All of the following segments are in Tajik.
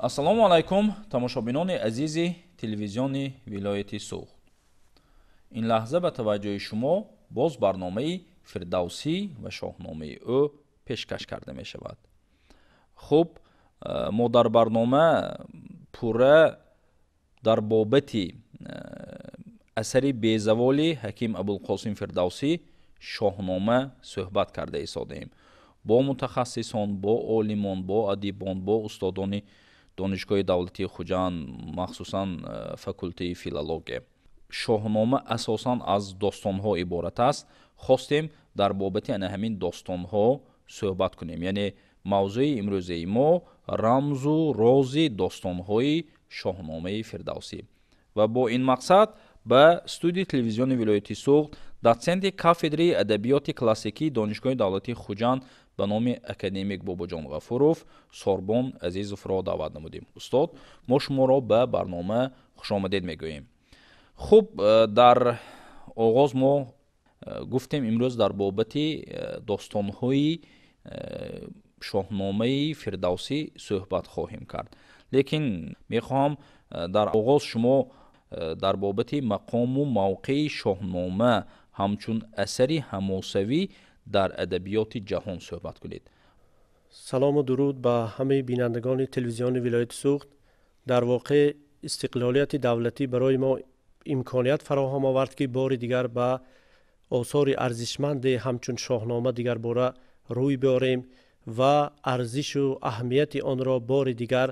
Ассалому алайкум, тамошобинони азизи телевизиони вилояти Суғд. Ин лаҳза ба таваҷҷӯҳи шумо боз барномаи Фирдавсӣ ва шоҳномаи ӯ пешкаш карда мешавад. Хуб, мо дар барнома пурра дар бобати асари безаволи Ҳаким Абулқосим Фирдавсӣ «Шоҳнома» суҳбат карда истодаем бо мутахассисон, бо олимон, бо адибон, бо устодони Донишгоҳи давлатии Хуҷанд, махсусан факултеи филология. «Шоҳнома» асосан аз достонҳо иборат аст. Хостем дар бобати ана ҳамин достонҳо суҳбат кунем, яъне мавзӯи имрӯзаи мо рамзу рози достонҳои «Шоҳномаи» Фирдавсӣ. Ва бо ин мақсад ба студияи телевизиони вилояти Суғд дотсенти кафедраи адабиёти классикии Донишгоҳи давлатии Хуҷанд ба номи академик Бобоҷон Ғафуров Сорбон Азизовро даъват намудем. Устод, мо шуморо ба барнома хушомадед мегӯем. Хуб, дар оғоз мо гуфтем, имрӯз дар бобати достонҳои «Шоҳномаи» Фирдавсӣ суҳбат хоҳем кард, лекин мехоҳам дар оғоз шумо дар бобати мақому мавқеи «Шоҳнома» ҳамчун асари ҳамосавӣ дар адабиёти ҷаҳон суҳбат кунед. Салому дуруд ба ҳамаи бинандагони телевизиони вилояти Суғд. Дар воқеъ, истиқлолияти давлатӣ барои мо имконият фароҳам овард, ки бори дигар ба осори арзишманде ҳамчун «Шоҳнома» дигарбора рӯй биёрем ва арзишу аҳамияти онро бори дигар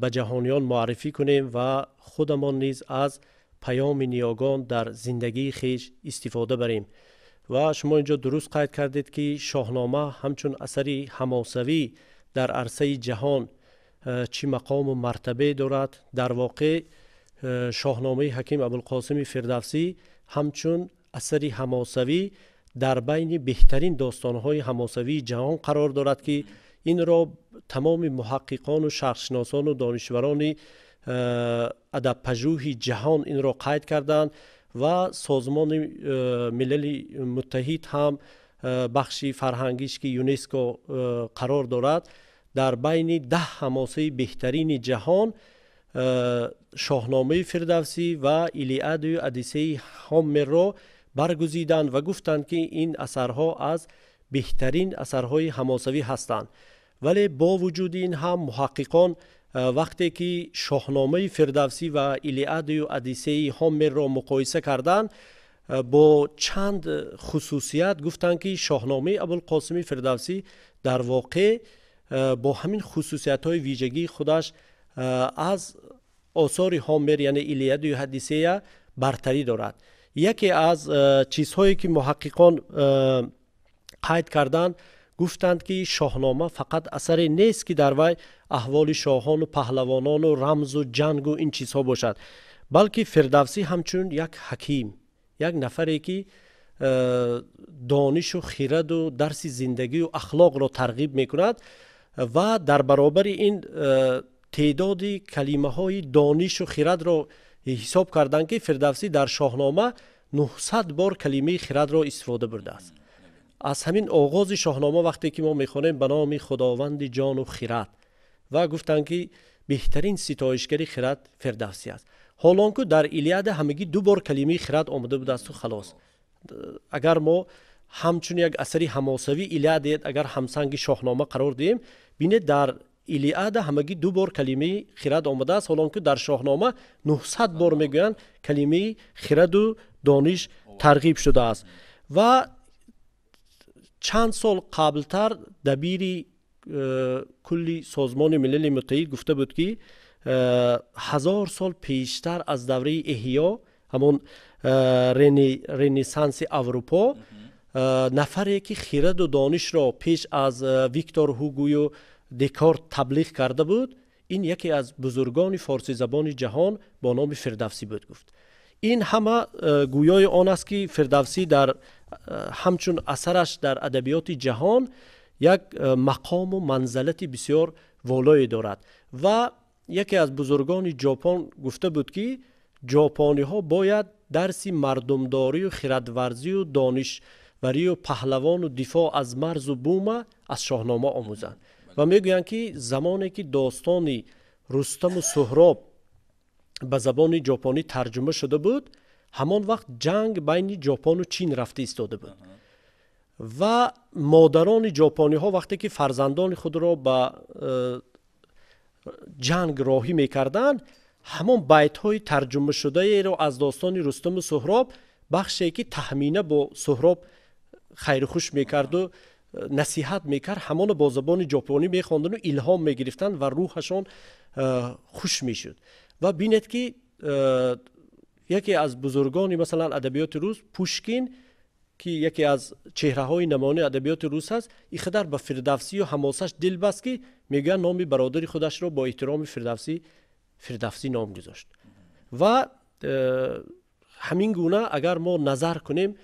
ба ҷаҳониён муаррифӣ кунем ва худамон низ аз паёми ниёгон дар зиндагии хеш истифода барем. Ва шумо инҷо дуруст қайд кардед, ки «Шоҳнома» ҳамчун асари ҳамосавӣ дар арсаи ҷаҳон чӣ мақому мартабае дорад. Дар воқеъ, «Шоҳномаи» Ҳаким Абулқосими Фирдавсӣ ҳамчун асари ҳамосавӣ дар байни беҳтарин достонҳои ҳамосавии ҷаҳон қарор дорад, ки инро тамоми муҳаққиқону шарқшиносону донишварони адабпажӯҳи ҷаҳон инро қайд карданд. Ва Созмони Милали Муттаҳид ҳам, бахши фарҳангиш, ки ЮНЕСКО қарор дорад, дар байни 10 ҳамосаи беҳтарини ҷаҳон «Шоҳномаи» Фирдавсӣ ва «Илиадаю Одиссеи» Ҳомерро баргузиданд ва гуфтанд, ки ин асарҳо аз беҳтарин асарҳои ҳамосавӣ ҳастанд. Вале бо вуҷуди ин ҳам муҳаққиқон вақте ки «Шоҳномаи» Фирдавсӣ ва «Илиадаю Одиссеи» Ҳомерро муқоиса карданд, бо чанд хусусият гуфтанд, ки «Шоҳномаи» Абулқосими Фирдавсӣ дар воқеъ бо ҳамин хусусиятҳои вижагии худаш аз осори Ҳомер, яъне «Илиадаю Одиссея», бартарӣ дорад. Яке аз чизҳое, ки муҳаққиқон қайд карданд, гуфтанд, ки «Шоҳнома» фақат асаре нест, ки дар вай аҳволи шоҳону паҳлавонону рамзу ҷангу ин чизҳо бошад, балки Фирдавсӣ ҳамчун як ҳаким, як нафаре, ки донишу хираду дарси зиндагию ахлоқро тарғиб мекунад, ва дар баробари ин теъдоди калимаҳои донишу хирадро ҳисоб карданд, ки Фирдавсӣ дар «Шоҳнома» 900 бор калимаи хирадро истифода бурдааст. Аз ҳамин оғози «Шоҳнома», вақте ки мо мехонем «Ба номи Худованди ҷону хирад», ва гуфтанд, ки беҳтарин ситоишгари хирад Фирдавсӣ аст. Ҳолон ку дар «Илиада» ҳамагӣ ду бор калимаи хирад омада будаасту халос. Агар мо ҳамчун як асари ҳамосавӣ «Илиада» агар ҳамсанги «Шоҳнома» қарор диҳем, бинед, дар «Илиада» ҳамагӣ ду бор калимаи хирад омадааст, ҳолон ку дар «Шоҳнома» 900 бор мегӯянд калимаи хираду дониш тарғиб шудааст. Ва чанд сол қаблтар дабири кулли Созмони Милали Муттаҳид гуфта буд, ки 1000 сол пештар аз давраи эҳё, ҳамон Ренессанси Аврупо, нафаре, ки хираду донишро пеш аз Виктор Ҳугую Декарт таблиғ карда буд, ин яке аз бузургони форсизабони ҷаҳон бо номи Фирдавсӣ буд, гуфт. Ин ҳама гӯёи он аст, ки Фирдавсӣ дар ҳамчун асараш дар адабиёти ҷаҳон як мақому манзалати бисёр волое дорад. Ва яке аз бузургони Ҷопон гуфта буд, ки ҷопониҳо бояд дарси мардумдорию хирадварзию донишварию паҳлавону дифоъ аз марзу бума аз «Шоҳнома» омӯзанд. Ва мегӯянд, ки замоне ки достони Рустаму Суҳроб ба забони ҷопонӣ тарҷума шуда буд, ҳамон вақт ҷанг байни Ҷопону Чин рафта истода буд ва модарони ҷопониҳо вақте ки фарзандони худро ба ҷанг роҳӣ мекарданд, ҳамон байтҳои тарҷумашудаеро аз достони Рустаму Суҳроб, бахше ки Таҳмина бо Суҳроб хайрухуш мекарду насиҳат мекард, ҳамоно бо забони ҷопонӣ мехондану илҳом мегирифтанд ва рӯҳашон хуш мешуд. Ва бинед, ки яке аз бузургони, масалан, адабиёти рус, Пушкин, ки яке аз чеҳраҳои намонаи адабиёти рус аст, ин қадар ба Фирдавсию ҳамосаш дил баст, ки мегӯянд, номи бародари худашро бо эҳтироми Фирдавсӣ Фирдавсӣ ном гузошт. Ва ҳамин гуна, агар мо назар кунем,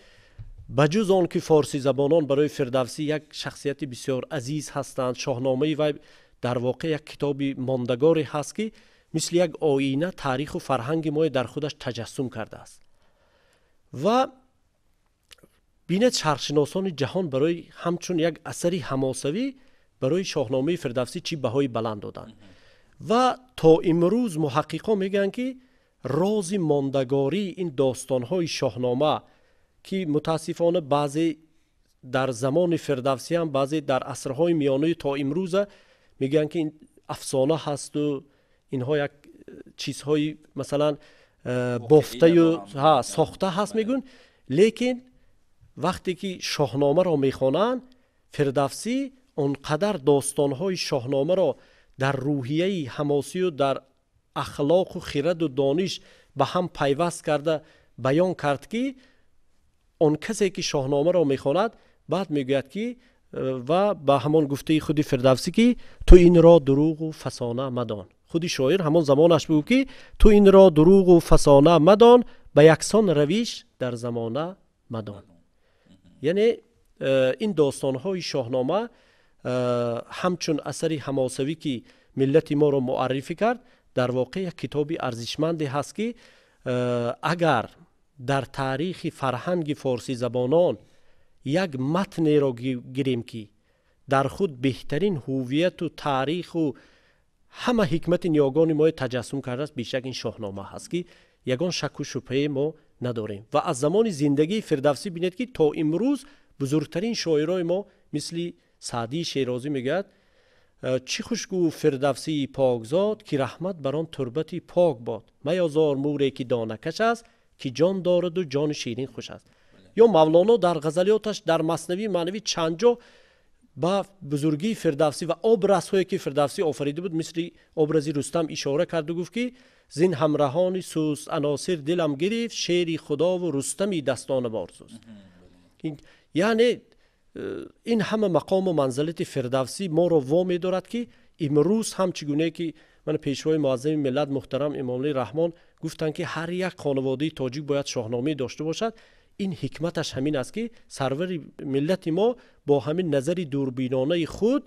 ба ҷуз он ки форсизабонон барои Фирдавсӣ як шахсияти бисёр азиз ҳастанд, Шоҳномаи вай дар воқеъ як китоби мондагоре ҳаст, ки мисли як оина таъриху фарҳанги мо дар худаш таҷассум кардааст. Ва бинед, шарқшиносони ҷаҳон барои ҳамчун як асари ҳамосавӣ барои Шоҳномаи Фирдавсӣ чӣ баҳои баланд доданд. Ва то имрӯз муҳаққиқон мегӯянд, ки рози мондагории ин достонҳои Шоҳнома, ки мутаассифона баъзе дар замони Фирдавсиам, баъзе дар асрҳои миёнаи то имрӯза мегӯянд, ки ин афсона ҳасту инҳо як чизҳои, масалан, бофтаю сохта ҳаст мегӯянд, лекин вақте ки Шоҳномаро мехонанд, Фирдавсӣ он қадар достонҳои Шоҳномаро дар рӯҳияи ҳамосию дар ахлоқу хираду дониш ба ҳам пайваст карда баён кард, ки он касе ки Шоҳномаро мехонад, баъд мегӯяд, ки ва ба ҳамон гуфтаи худи Фирдавсӣ, ки «Ту инро дурӯғу фасона мадон». Худи шоир ҳамон замонаш буд, ки «Ту инро дурӯғу фасона мадон, ба яксон равиш дар замона мадон». Яъне ин достонҳои Шоҳнома ҳамчун асари ҳамосавӣ, ки миллати моро муаррифӣ кард, дар воқеъ як китоби арзишманде ҳаст, ки агар дар таърихи фарҳанги форсизабонон як матнеро гирем, ки дар худ беҳтарин ҳувияту таъриху ҳама ҳикмати ниёгони мо таҷассум кардааст, бешак ин Шоҳнома ҳаст, ки ягон шакку шубҳае мо надорем. Ва аз замони зиндагии Фирдавсӣ бинед, ки то имрӯз бузургтарин шоирои мо, мисли Саъдии Шерозӣ, мегӯяд: «Чӣ хуш гуфт Фирдавсии покзод, ки раҳмат бар он турбати пок бод. Меозор муре, ки донакаш аст, ки ҷон дораду ҷони ширин хуш аст». Ё Мавлоно дар ғазалиёташ, дар Маснавии маънавӣ, чанд ҷо ба бузургии Фирдавсӣ ва образҳое, ки Фирдавсӣ офарида буд, мисли образи Рустам, ишора карду гуфт, ки «Зин ҳамраҳони суст аносир дилам гирифт шери худову Рустами дастонаборзуст». Яъне ин ҳама мақому манзилати Фирдавсӣ моро во медорад, ки имрӯз ҳам, чӣ гунае ки ман Пешвои муаззами миллат муҳтарам Эмомалӣ Раҳмон гуфтанд, ки ҳар як хонаводаи тоҷик бояд Шоҳномае дошта бошад, ин ҳикматаш ҳамин аст, ки сарвари миллати мо бо ҳамин назари дурбинонаи худ,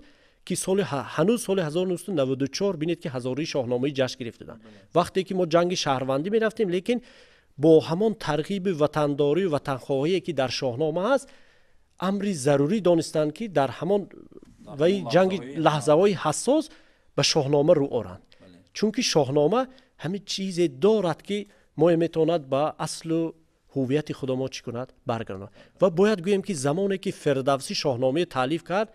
ки соли ҳанӯз соли 1994, бинед, ки ҳазории Шоҳномаи ҷашн гирифтаданд, вақте ки мо ҷанги шаҳрвандӣ мерафтем, лекин бо ҳамон тарғиби ватандорию ватанхоҳие, ки дар Шоҳнома ҳаст, амри зарурӣ донистанд, ки дар ҳамон ваи ҷанги лаҳзаҳои ҳассос ба Шоҳнома рӯ оранд, чунки Шоҳнома ҳамин чизе дорад, ки мо метавонад ба аслу ҳуввияти худо мо чӣ кунад, баргардонад. Ва бояд гӯем, ки замоне ки Фирдавсӣ Шоҳномаи таълиф кард,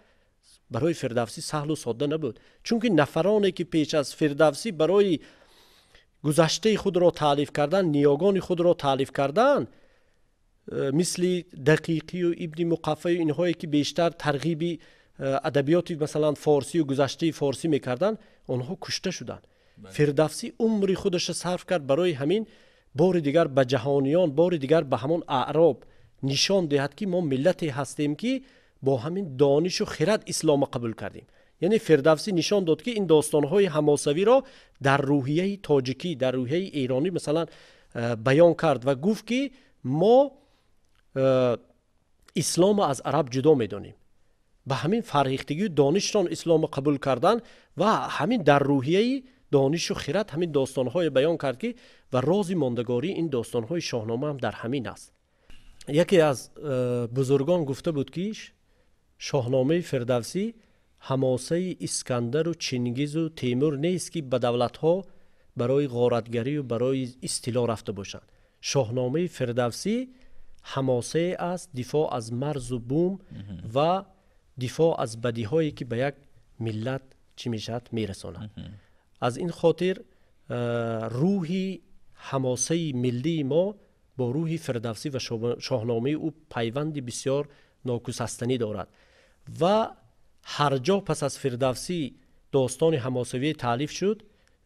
барои Фирдавсӣ саҳлу содда набуд, чунки нафароне, ки пеш аз Фирдавсӣ барои гузаштаи худро таълиф кардан, ниёгони худро таълиф кардан, мисли Дақиқию Ибни Муқаффаю инҳое, ки бештар тарғиби адабиёти, масалан, форсию гузаштаи форсӣ мекарданд, онҳо кушта шуданд. Фирдавсӣ умри худаша сарф кард барои ҳамин бори дигар ба ҷаҳониён, бори дигар ба ҳамон аъроб нишон диҳад, ки мо миллате ҳастем, ки бо ҳамин донишу хирад ислома қабул кардем. Яъне Фирдавсӣ нишон дод, ки ин достонҳои ҳамосавиро дар рӯҳияи тоҷикӣ, дар рӯҳияи эронӣ, масалан, баён кард ва гуфт, ки мо исломо аз араб ҷудо медонем, ба ҳамин фарҳихтагию донишшон исломо қабул кардан ва ҳамин дар рӯҳияи донишу хирад ҳамин достонҳое баён кард, ки ва рози мондагории ин достонҳои Шоҳнома ҳам дар ҳамин аст. Яке аз бузургон гуфта буд, ки Шоҳномаи Фирдавсӣ Ҳамосаи Искандару Чингизу Темур нест, ки ба давлатҳо барои ғоратгарию барои истило рафта бошанд. Шоҳномаи Фирдавсӣ ҳамосае аст дифоъ аз марзу бум ва дифоъ аз бадиҳое, ки ба як миллат чӣ мешавад, мерасонад. Аз ин хотир рӯҳи ҳамосаи миллии мо бо рӯҳи Фирдавсӣ ва шоҳномаи ӯ пайванди бисёр нокусастанӣ дорад ва ҳар ҷо пас аз Фирдавсӣ достони ҳамосавӣ таълиф шуд,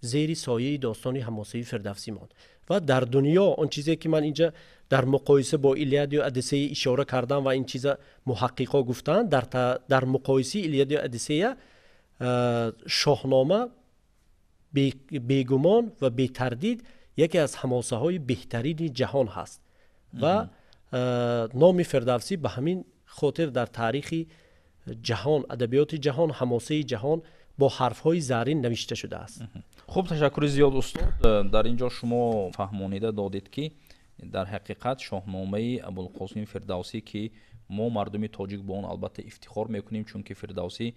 зери сояи достони ҳамосавии Фирдавсӣ монд. Ва дар дунё он чизе, ки ман инҷа дар муқоиса бо Илиадию Одиссея ишора кардам ва ин чиза муҳаққиқо гуфтанд, дар муқоисаи Илиадию Одиссея Шоҳнома бегумон ва бетардид яке аз ҳамосаҳои беҳтарини ҷаҳон ҳаст ва номи Фирдавсӣ ба ҳамин хотир дар таърихи ҷаҳон, адабиёти ҷаҳон, ҳамосаи ҷаҳон бо ҳарфҳои заррин навишта шудааст. Хуб, ташаккури зиёд, устод. Дар ин ҷо шумо фаҳмонида додед, ки дар ҳақиқат Шоҳномаи Абулқосим Фирдавсӣ, ки мо мардуми тоҷик бо он албатта ифтихор мекунем, чунки Фирдавсӣ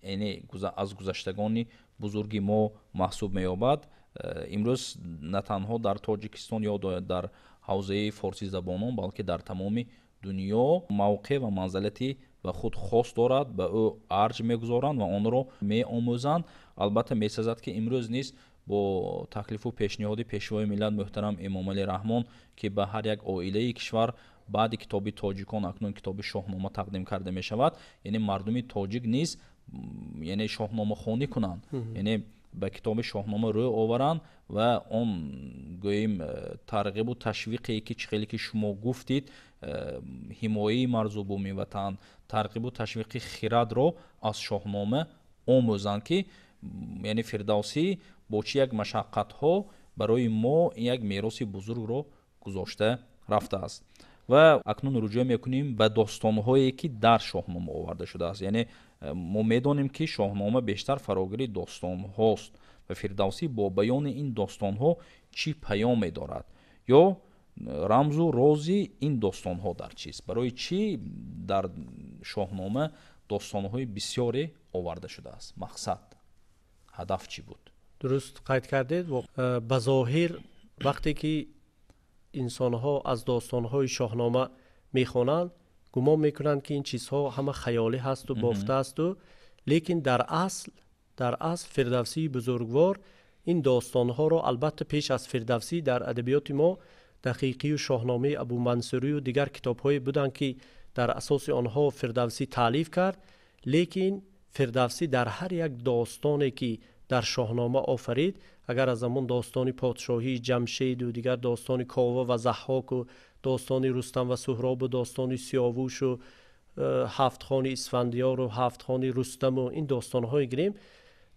яъне аз гузаштагони бузурги мо маҳсуб меёбад, имрӯз на танҳо дар Тоҷикистон ё дар ҳавзаи форсизабонон, балки дар тамоми дунё мавқеъ ва манзалати ба худ хос дорад, ба ӯ арҷ мегузоранд ва онро меомӯзанд. Албатта, месазад, ки имрӯз низ бо таклифу пешниҳоди Пешвои миллат муҳтарам Эмомалӣ Раҳмон, ки ба ҳар як оилаи кишвар баъди китоби тоҷикон акнун китоби Шоҳнома тақдим карда мешавад, яъне мардуми тоҷик низ яъне шоҳномахонӣ кунанд, яъне ба китоби Шоҳнома рӯ оваранд ва он гӯем тарғибу ташвиқе, ки чӣ хеле ки шумо гуфтид, ҳимояи марзу буми ватан, тарғибу ташвиқи хирадро аз Шоҳнома омӯзанд, ки яъне Фирдавсӣ бо чӣ як машаққатҳо барои мо як мероси бузургро гузошта рафтааст. Ва акнун руҷӯъ мекунем ба достонҳое, ки дар Шоҳнома оварда шудааст. Яъне мо медонем, ки Шоҳнома бештар фарогири достонҳост ва Фирдавсӣ бо баёни ин достонҳо чӣ паёме дорад ё рамзу рози ин достонҳо дар чист? Барои чӣ дар Шоҳнома достонҳои бисёре оварда шудааст? Мақсад, ҳадаф чӣ буд? Дуруст қайд кардед. Ба зоҳир вақте ки инсонҳо аз достонҳои Шоҳнома мехонанд, гумон мекунанд, ки ин чизҳо ҳама хаёлӣ ҳасту бофта асту, лекин дар асл Фирдавсии бузургвор ин достонҳоро, албатта, пеш аз Фирдавсӣ дар адабиёти мо Дақиқию Шоҳномаи Абумансурию дигар китобҳое буданд, ки дар асоси онҳо Фирдавсӣ таълиф кард, лекин Фирдавсӣ дар ҳар як достоне, ки дар Шоҳнома офарид, агар аз ҳамон достони подшоҳии Ҷамшеду дигар достони Кова ва Заҳҳоку, достони Рустам ва Суҳробу, достони Сиёвушу, ҳафт хони Исфандиёру ҳафт хони Рустаму ин достонҳое гирем,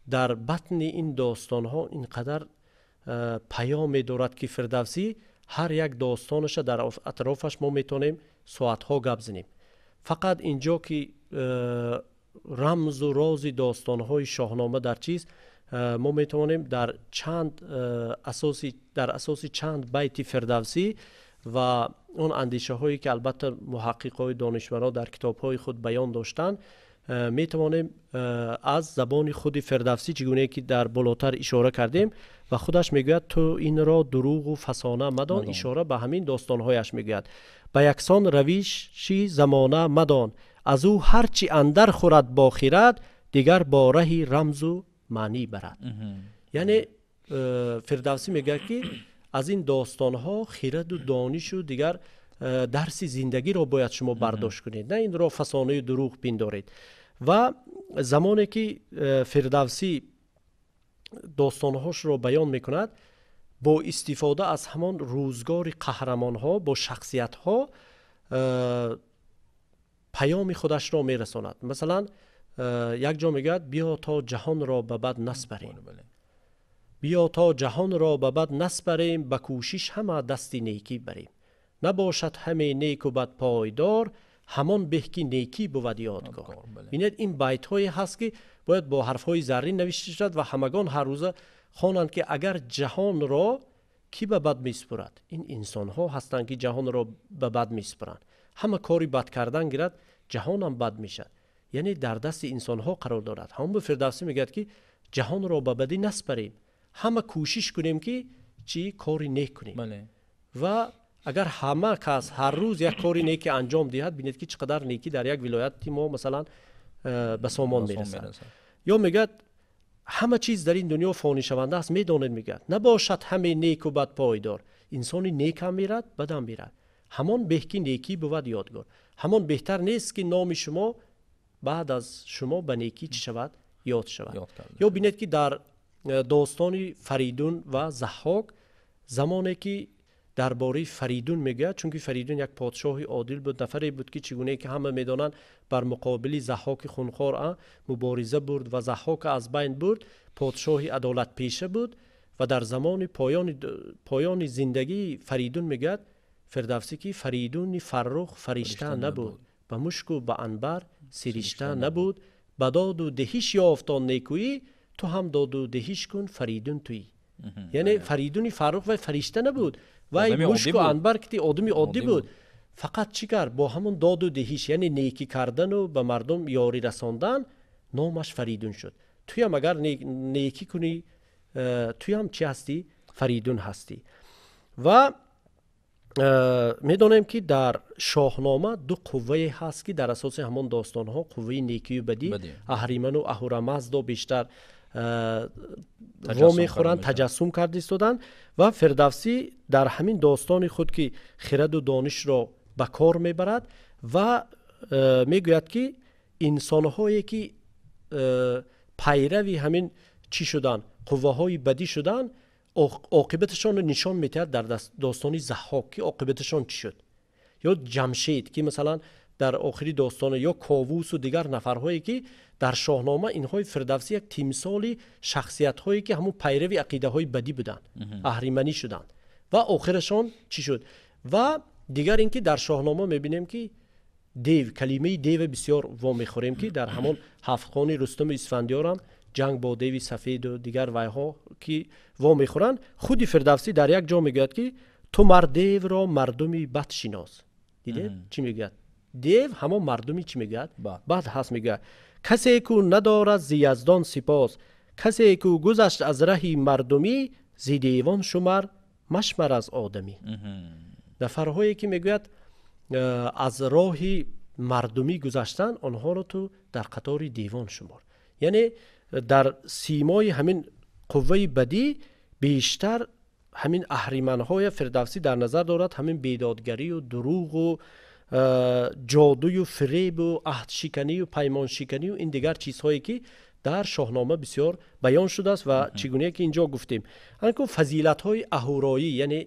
дар батни ин достонҳо ин қадар паёме дорад, ки Фирдавсӣ ҳар як достонаша дар атрофаш мо метавонем соатҳо гап занем. Фақат инҷо ки рамзу рози достонҳои Шоҳнома дар чист, мо метавонем дар асоси чанд байти Фирдавсӣ ва он андешаҳое, ки албатта муҳаққиқои донишмандон дар китобҳои худ баён доштанд, метавонем аз забони худи Фирдавсӣ, чӣ гунае ки дар болотар ишора кардем, ва худаш мегӯяд: «Ту инро дурӯғу фасона мадон», ишора ба ҳамин достонҳояш мегӯяд: «Ба яксон равиши замона мадон, аз ӯ ҳар чӣ андар хӯрад бо хирад, дигар бо раҳи рамзу маънӣ барад». Яъне Фирдавсӣ мегӯяд, ки аз ин достонҳо хираду донишу дигар дарси зиндагиро бояд шумо бардошт кунед, на инро фасонаю дурӯғ пиндоред. Ва замоне ки Фирдавсӣ достонҳошро баён мекунад, бо истифода аз ҳамон рӯзгори қаҳрамонҳо, бо шахсиятҳо паёми худашро мерасонад. Масалан, як ҷо мегӯяд: «Биё то ҷаҳонро ба бад наспарем, биё то ҷаҳонро ба бад наспарем, ба кӯшиш ҳама дасти некӣ барем. Набошад ҳаме неку бад пойдор, ҳамон беҳ, ки некӣ бувад ёдгор». Бинед, ин байтҳое ҳаст, ки бояд бо ҳарфҳои заррин навишта шавад ва ҳамагон ҳар рӯза хонанд, ки агар ҷаҳонро кӣ ба бад месупурад, ин инсонҳо ҳастанд, ки ҷаҳонро ба бад месупуранд. Ҳама кори бад кардан гирад, ҷаҳонам бад мешавад. Яъне дар дасти инсонҳо қарор дорад. Ҳамон Фирдавсӣ мегӯяд, ки ҷаҳонро ба бадӣ наспарем, ҳама кӯшиш кунем, ки чӣ кори нек кунем. Ва агар ҳама кас ҳар рӯз як кори неки анҷом диҳад, бинед, ки чӣ қадар некӣ дар як вилояти мо, масалан, ба сомон мерасад. Ё мегӯяд, ҳама чиз дар ин дунё фонишаванда аст, медонед, мегӯяд, набошад ҳаме неку бад пойдор. Инсони некам мерад, бадам мерад, ҳамон беҳ, ки некӣ бувад ёдгор. Ҳамон беҳтар нест, ки номи шумо баъд аз шумо ба некӣ чӣ шавад, ёд шавад. Ё бинед, ки дар достони Фаридун ва Заҳҳок, замоне ки дар бораи Фаридун мегӯяд, чунки Фаридун як подшоҳи одил буд, нафаре буд, ки чӣ гунае ки ҳама медонанд, бар муқобили Заҳҳоки хунхор мубориза бурд ва Заҳҳока аз байн бурд, подшоҳи адолатпеша буд. Ва дар замони поёни зиндагии Фаридун мегӯяд Фирдавсӣ, ки Фаридуни фаррух фаришта набуд, ба мушку ба анбар сиришта набуд, ба доду диҳиш ёфт он некӯӣ, ту ҳам доду диҳиш кун, Фаридун туӣ. Яъне Фаридуни Фаррух вай фаришта набуд, вай мушку анбар ки одами оддӣ буд. Фақат чӣ кард? Бо ҳамон доду диҳиш, яъне некӣ кардану ба мардум ёрӣ расондан, номаш Фаридун шуд. Туям агар некӣ кунӣ, туям чӣ ҳастӣ? Фаридун ҳастӣ. Ва медонем, ки дар Шоҳнома ду қуввае ҳаст, ки дар асоси ҳамон достонҳо қувваи некию бадӣ, Аҳриману Аҳурамаздо бештар вомехӯранд, таҷассум карда истоданд. Ва Фирдавсӣ дар ҳамин достони худ, ки хираду донишро ба кор мебарад ва мегӯяд, ки инсонҳое ки пайрави ҳамин чӣ шуданд, қувваҳои бадӣ шуданд, оқибаташонро нишон медиҳад дар достони Заҳҳок, ки оқибаташон чӣ шуд, ё Ҷамшед, ки масалан дар охири достона, ё Ковусу дигар нафарҳое, ки дар Шоҳнома инҳои Фирдавсӣ як тимсоли шахсиятҳое, ки ҳамун пайрави ақидаҳои бадӣ буданд, аҳриманӣ шуданд ва охирашон чӣ шуд. Ва дигар ин ки дар Шоҳнома мебинем, ки дев, калимаи дева бисёр вомехӯрем, ки дар ҳамон ҳафтхони Рустаму Исфандиёрам ҷанг бо деви сафеду дигар вайҳо ки вомехӯранд. Худи Фирдавсӣ дар як ҷо мегӯяд, ки ту мар девро мардуми бад шинос. Дидед, чӣ мегӯяд? Дев ҳамон мардуми чӣ мегӯяд, бад ҳаст. Мегӯяд, касе ку надорад зи Яздон сипос, касе ку гузашт аз раҳи мардумӣ, зи девон шумар, машмар аз одамӣ. Нафарҳое ки, мегӯяд, аз роҳи мардумӣ гузаштанд, онҳоро ту дар қатори девон шумор. Яъне дар симои ҳамин қувваи бадӣ бештар ҳамин аҳриманҳоя Фирдавсӣ дар назар дорад, ҳамин бедодгарию дурӯғу ҷодую фиребу аҳдшиканию паймоншиканию ин дигар чизҳое, ки дар Шоҳнома бисёр баён шудааст. Ва чӣ гуне ки инҷо гуфтем, анку фазилатҳои аҳуроӣ, яъне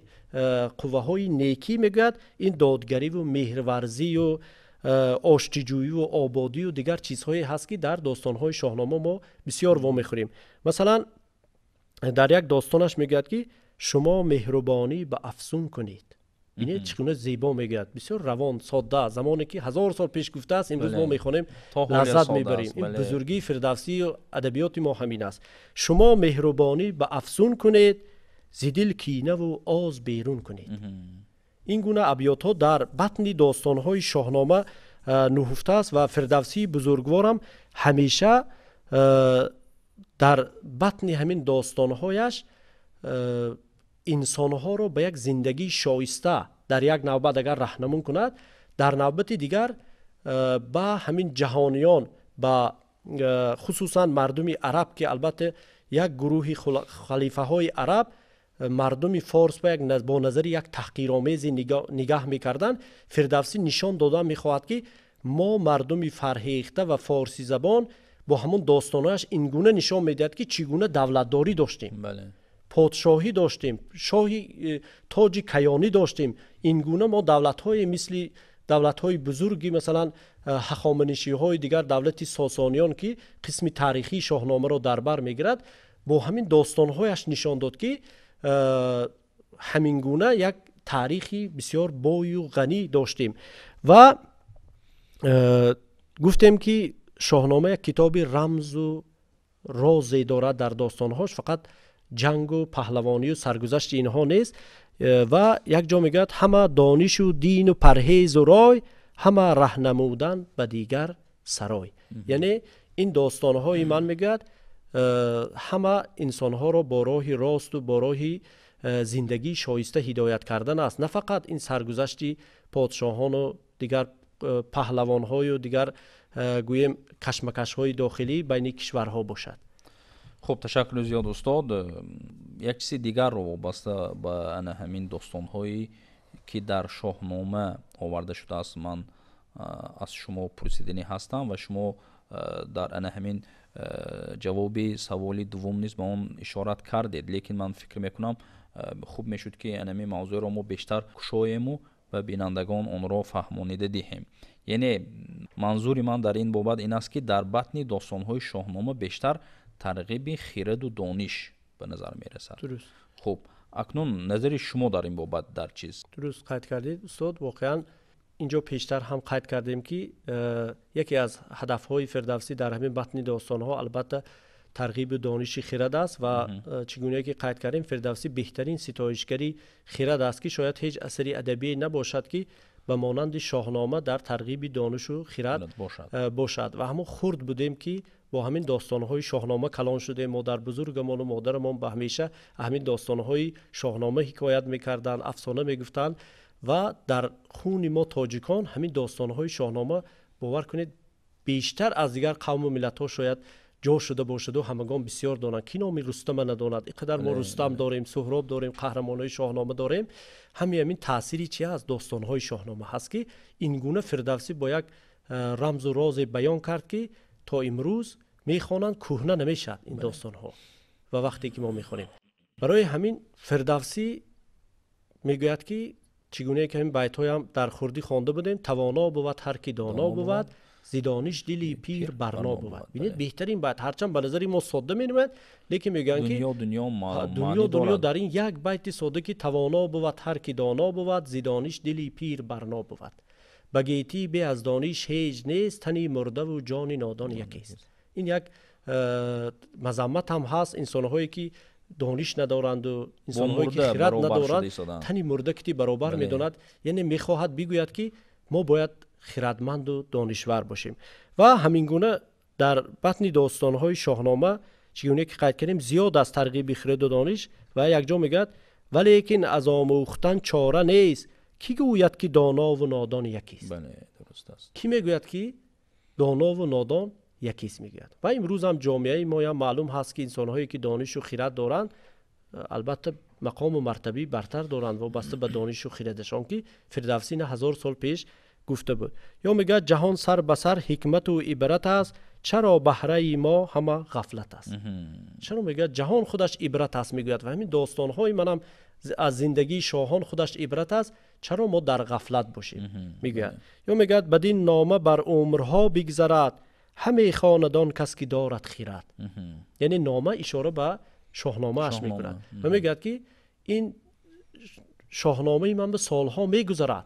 қувваҳои некӣ, мегӯяд, ин додгариву меҳрварзию оштиҷӯиву ободию дигар чизҳое ҳаст, ки дар достонҳои Шоҳнома мо бисёр вомехӯрем. Масалан, дар як достонаш мегӯяд, ки шумо меҳрубонӣ ба афзун кунед. Бинед, чӣ гуна зебо мегӯяд, бисёр равон, содда. Замоне ки 1000 сол пеш гуфтааст, имрӯз мо мехонем, лаззат мебарем. Ин бузургии Фирдавсию адабиёти мо ҳамин аст. Шумо меҳрубонӣ ба афзун кунед, зи дил кинаву оз берун кунед. Ин гуна абётҳо дар батни достонҳои Шоҳнома нуҳуфтааст. Ва Фирдавсии бузургворам ҳамеша дар батни ҳамин достонҳояш инсонҳоро ба як зиндагии шоиста дар як навбат агар раҳнамун кунад, дар навбати дигар ба ҳамин ҷаҳониён, ба хусусан мардуми араб, ки албатта як гурӯҳи халифаҳои араб мардуми форс бо назари як таҳқиромези нигаҳ мекарданд, Фирдавсӣ нишон дода мехоҳад, ки мо мардуми фарҳехта ва форсизабон бо ҳамон достонҳояш ин гуна нишон медиҳад, ки чӣ гуна давлатдорӣ доштем, подшоҳӣ доштем, шоҳи тоҷи каёнӣ доштем. Ин гуна мо давлатҳое мисли давлатҳои бузурги, масалан, ҳахоманишиҳои дигар, давлати Сосониён, ки қисми таърихии Шоҳномаро дар бар мегирад, бо ҳамин достонҳояш нишон дод, ки ҳамин гуна як таърихи бисёр бою ғанӣ доштем. Ва гуфтем, ки Шоҳнома як китоби рамзу розе дорад. Дар достонҳош фақат ҷангу паҳлавонию саргузашти инҳо нест. Ва як ҷо мегӯяд: ҳама донишу дину парҳезу рой, ҳама раҳнамудан ба дигар сарой. Яъне ин достонҳои ман, мегӯяд, ҳама инсонҳоро бо роҳи росту бо роҳи зиндагии шоиста ҳидоят кардан аст, на фақат ин саргузашти подшоҳону дигар паҳлавонҳою дигар, гӯем, кашмакашҳои дохилӣ байни кишварҳо бошад. Хуб, ташаккури зиёд, устод. Як чизи дигарро вобаста ба ана ҳамин достонҳое, ки дар Шоҳнома оварда шудааст, ман аз шумо пурсиданӣ ҳастам ва шумо дар ана ҳамин ҷавоби саволи дуввум низ ба он ишорат кардед, лекин ман фикр мекунам, хуб мешуд, ки анами мавзӯъро мо бештар кушоему ба бинандагон онро фаҳмонида диҳем. Яъне манзури ман дар ин бобат ин аст, ки дар батни достонҳои Шоҳнома бештар тарғиби хираду дониш ба назар мерасад. Хуб, акнун назари шумо дар ин бобат дар чиз? Дуруст қайд кардед, устод. Воқеан, инҷо пештар ҳам қайд кардем, ки яке аз ҳадафҳои Фирдавсӣ дар ҳамин батни достонҳо, албатта, тарғиби дониши хирад аст. Ва чӣ гуна ки қайд кардем, Фирдавсӣ беҳтарин ситоишгари хирад аст, ки шояд ҳеҷ асари адабие набошад, ки ба монанди Шоҳнома дар тарғиби донишу хирад бошад. Ва ҳамон хурд будем, ки бо ҳамин достонҳои Шоҳнома калон шудем. Модарбузургамону модарамон ба ҳамеша ҳамин достонҳои Шоҳнома ҳикоят мекарданд, афсона мегуфтанд ва дар хуни мо, тоҷикон, ҳамин достонҳои Шоҳнома, бовар кунед, бештар аз дигар қавму миллатҳо шояд ҷо шуда бошаду ҳамагон бисёр донанд. Ки номи Рустама надонад? Ин қадар мо Рустам дорем, Суҳроб дорем, қаҳрамонҳои Шоҳнома дорем. Ҳами ҳамин таъсири чи аст? Достонҳои Шоҳнома ҳаст, ки ин гуна Фирдавсӣ бо як рамзу розе баён кард, ки то имрӯз мехонанд, кӯҳна намешавад ин достонҳо. Ва вақте ки мо мехонем, барои ҳамин Фирдавсӣ мегӯяд, ки чӣ гунае ки ҳамин байтҳоям дар хурдӣ хонда будем: «Тавоно бувад ҳар ки доно бувад, зи дониш дили пир барно бувад». Бинед, беҳтарин байт, ҳарчанд ба назари мо содда менамояд, лекин мегӯянд, ки дунё дунё дар ин як байти содда, ки «Тавоно бувад ҳар ки доно бувад, зи дониш дили пир барно бувад. Ба гетӣ бе аз дониш ҳеҷ нест, тани мурдаву ҷони нодон якест». Ин як мазаммат ҳам ҳаст: инсонҳое ки дониш надоранду инсонҳое ки хирад надоранд, тани мурда кити баробар медонад. Яъне мехоҳад бигӯяд, ки мо бояд хирадманду донишвар бошем. Ва ҳамин гуна дар батни достонҳои Шоҳнома, чӣ гуна ки қайд кардем, зиёд аст тарғиби хираду дониш. Ва якҷо мегӯяд: «Валекин аз омӯхтан чора нест, кӣ гӯяд, ки донову нодон якист?» Кӣ мегӯяд, ки донову нодон якист, мегӯяд. Ва имрӯзам ҷомеаи моям маълум ҳаст, ки инсонҳое ки донишу хирад доранд, албатта, мақому мартабаи бартар доранд, вобаста ба донишу хирадашон, ки Фирдавсӣ на ҳазор сол пеш гуфта буд. Ё мегӯяд: «Ҷаҳон сар ба сар ҳикмату ибрат аст, чаро баҳраи мо ҳама ғафлат аст?» Чаро, мегӯяд, ҷаҳон худаш ибрат аст, мегӯяд, ва ҳамин достонҳои манам аз зиндагии шоҳон худаш ибрат аст, чаро мо дар ғафлат бошем, мегӯяд. Ё мегӯяд: «Бадин нома бар умрҳо бигзарад, ҳаме хонадон кас ки дорад хирад». Яъне нома ишора ба Шоҳномааш мекунад ва мегӯяд, ки ин Шоҳномаи ман ба солҳо мегузарад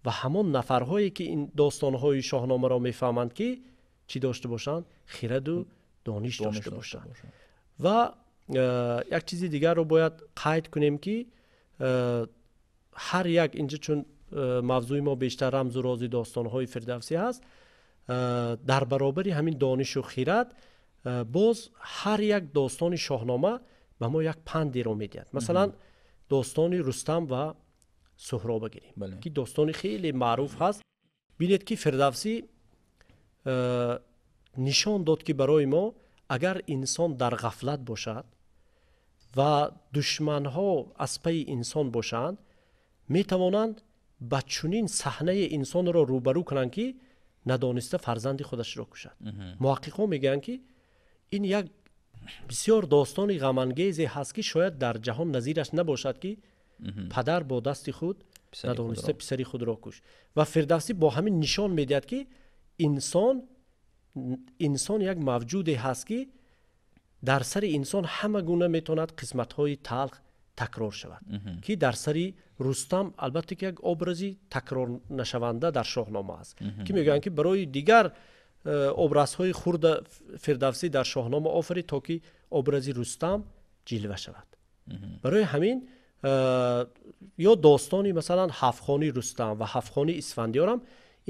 ва ҳамон нафарҳое ки ин достонҳои Шоҳномаро мефаҳманд, ки чӣ дошта бошанд? Хираду дониш дошта бошанд. Ва як чизи дигарро бояд қайд кунем, ки ҳар як инҷа, чун мавзӯи мо бештар рамзу рози достонҳои Фирдавсӣ ҳаст, дар баробари ҳамин донишу хирад боз ҳар як достони Шоҳнома ба мо як пандеро медиҳад. Масалан, достони Рустам ва Суҳроба гирем, ки достони хеле маъруф ҳаст. Бинед, ки Фирдавсӣ нишон дод, ки барои мо агар инсон дар ғафлат бошад ва душманҳо аз пайи инсон бошанд, метавонанд ба чунин саҳнаи инсонро рӯбарӯ кунанд, ки надониста фарзанди худашро кушад. Муҳаққиқон мегӯянд, ки ин як бисёр достони ғамангезе ҳаст, ки шояд дар ҷаҳон назираш набошад, ки падар бо дасти худ надониста писари худро кушт. Ва Фирдавсӣ бо ҳамин нишон медиҳад, ки инсон як мавҷуде ҳаст, ки дар сари инсон ҳама гуна метавонад қисматҳои талх такрор шавад, ки дар сари Рустам, албатта, ки як образи такрорнашаванда дар Шоҳнома аст, ки мегӯянд, ки барои дигар образҳои хурда Фирдавсӣ дар Шоҳнома офарид, то ки образи Рустам ҷилва шавад. Барои ҳамин ё достони, масалан, ҳафтхони Рустам ва ҳафтхони Исфандиёрам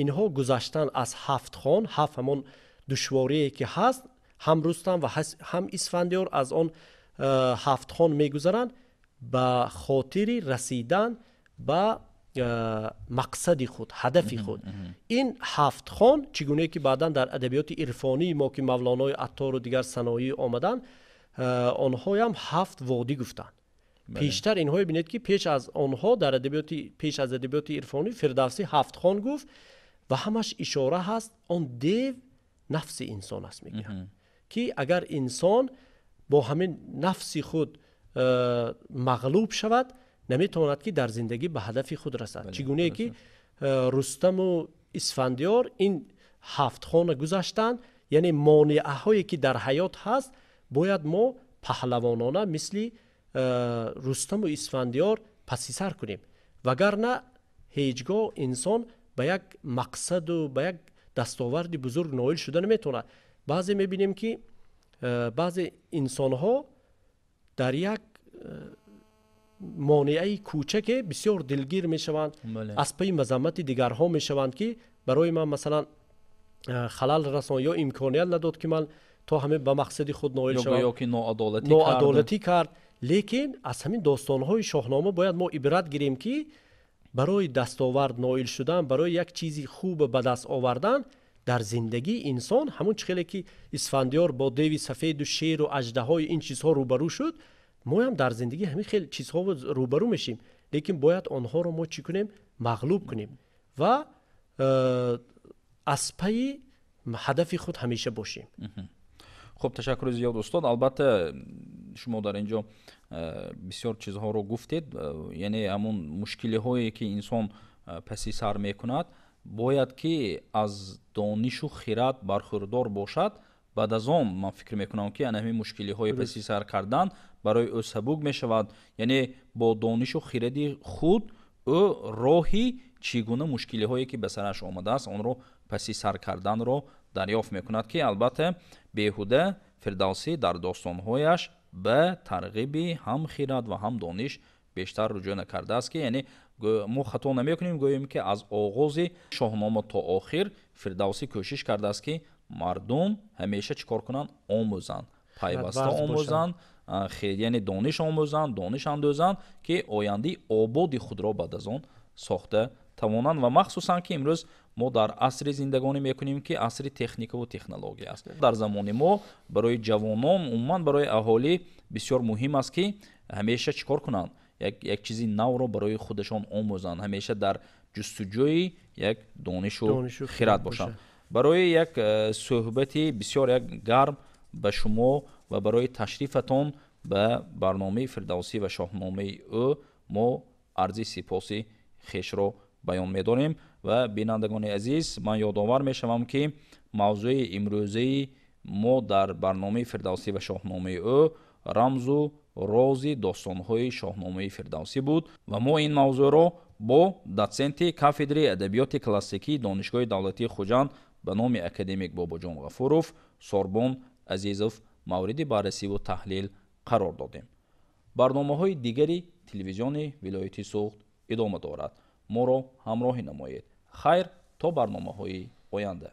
Инҳо гузаштан аз ҳафт хон, ҳафт ҳамон душворие ки ҳаст, ҳам Рустам ва ҳам Исфандиёр аз он ҳафт хон мегузаранд ба хотири расидан ба мақсади худ, ҳадафи худ. Ин ҳафт хон чӣ гуна ки баъдан дар адабиёти ирфонии мо ки Мавлонои Аттору дигар Саноӣ омаданд, онҳоям ҳафт водӣ гуфтанд. Пештар инҳое бинед ки пеш аз онҳо дар адабиёти пеш аз адабиёти ирфонӣ Фирдавсӣ ҳафт хон гуфт ва ҳамаш ишора ҳаст он дев нафси инсон аст, мегӯянд ки агар инсон бо ҳамин нафси худ мағлуб шавад, наметавонад ки дар зиндагӣ ба ҳадафи худ расад. Чӣ гунае ки Рустаму Исфандиёр ин ҳафт хона гузаштанд, яъне монеаҳое ки дар ҳаёт ҳаст, бояд мо паҳлавонона мисли Рустаму Исфандиёр паси сар кунем, вагарна ҳеҷ гоҳ инсон ба як мақсаду ба як дастоварди бузург ноил шуда наметавонад. Баъзе мебинем ки баъзе инсонҳо дар як монеаи кӯчаке бисёр дилгир мешаванд, аз пайи мазаммати дигарҳо мешаванд ки барои ман масалан халал расон ё имконият надод ки ман то ҳамин ба мақсади худ ноил шавам, ё ки ноадолатӣ кард. Лекин аз ҳамин достонҳои Шоҳнома бояд мо ибрат гирем ки барои дастовард ноил шудан, барои як чизи хуб ба даст овардан дар зиндагии инсон, ҳамон чӣ хеле ки Исфандиёр бо деви сафеду шеру аждаҳои ин чизҳо рӯбарӯ шуд, моям дар зиндагӣ ҳамин хел чизҳо рӯбарӯ мешем, лекин бояд онҳоро мо чӣ кунем? Мағлуб кунем ва аз пайи ҳадафи худ ҳамеша бошем. Хуб, ташаккури зиёд устод. Албатта шумо дар ин ҷо бисёр чизҳоро гуфтед, яъне ҳамон мушкилиҳое ки инсон паси сар мекунад, бояд ки аз донишу хирад бархӯрдор бошад. Баъд аз он ман фикр мекунам ки ана ҳамин мушкилиҳои паси сар кардан барои ӯ сабук мешавад, яъне бо донишу хиради худ ӯ роҳи чӣ гуна мушкилиҳое ки ба сараш омадааст онро паси сар карданро дарёфт мекунад, ки албатта беҳуда Фирдавсӣ дар достонҳояш ба тарғиби ҳам хирад ва ҳам дониш бештар руҷӯъ накардааст, ки яъне мо хато намекунем гӯем ки аз оғози Шоҳнома то охир Фирдавсӣ кӯшиш кардааст ки мардум ҳамеша чӣ кор кунанд? Омӯзанд, пайваста омӯзанд, яъне дониш омӯзанд, дониш андӯзанд, ки ояндаи ободи худро баъд аз он сохта тавонанд. Ва махсусан ки имрӯз мо дар асри зиндагонӣ мекунем ки асри техникаву технология аст. Дар замони мо барои ҷавонон, умуман барои аҳолӣ бисёр муҳим аст ки ҳамеша чӣ кор кунанд? Як чизи навро барои худашон омӯзанд, ҳамеша дар ҷустуҷӯи як донишу хирад бошанд. Барои як суҳбати бисёр як гарм ба шумо ва барои ташрифатон ба барномаи Фирдавсӣ ва Шоҳномаи ӯ мо арзи сипоси хешро баён медорем. Ва бинандагони азиз, ман ёдовар мешавам ки мавзӯи имрӯзаи мо дар барномаи Фирдавсӣ ва Шоҳномаи ӯ рамзу рози достонҳои Шоҳномаи Фирдавсӣ буд ва мо ин мавзӯъро бо дотсенти кафедраи адабиёти классикии Донишгоҳи давлатии Хуҷанд ба номи академик Бобоҷон Ғафуров Сорбон Азизов мавриди баррасиву таҳлил қарор додем. Барномаҳои дигари телевизиони вилояти Суғд идома дорад. Моро ҳамроҳӣ намоед. Хайр, то барномаҳои оянда.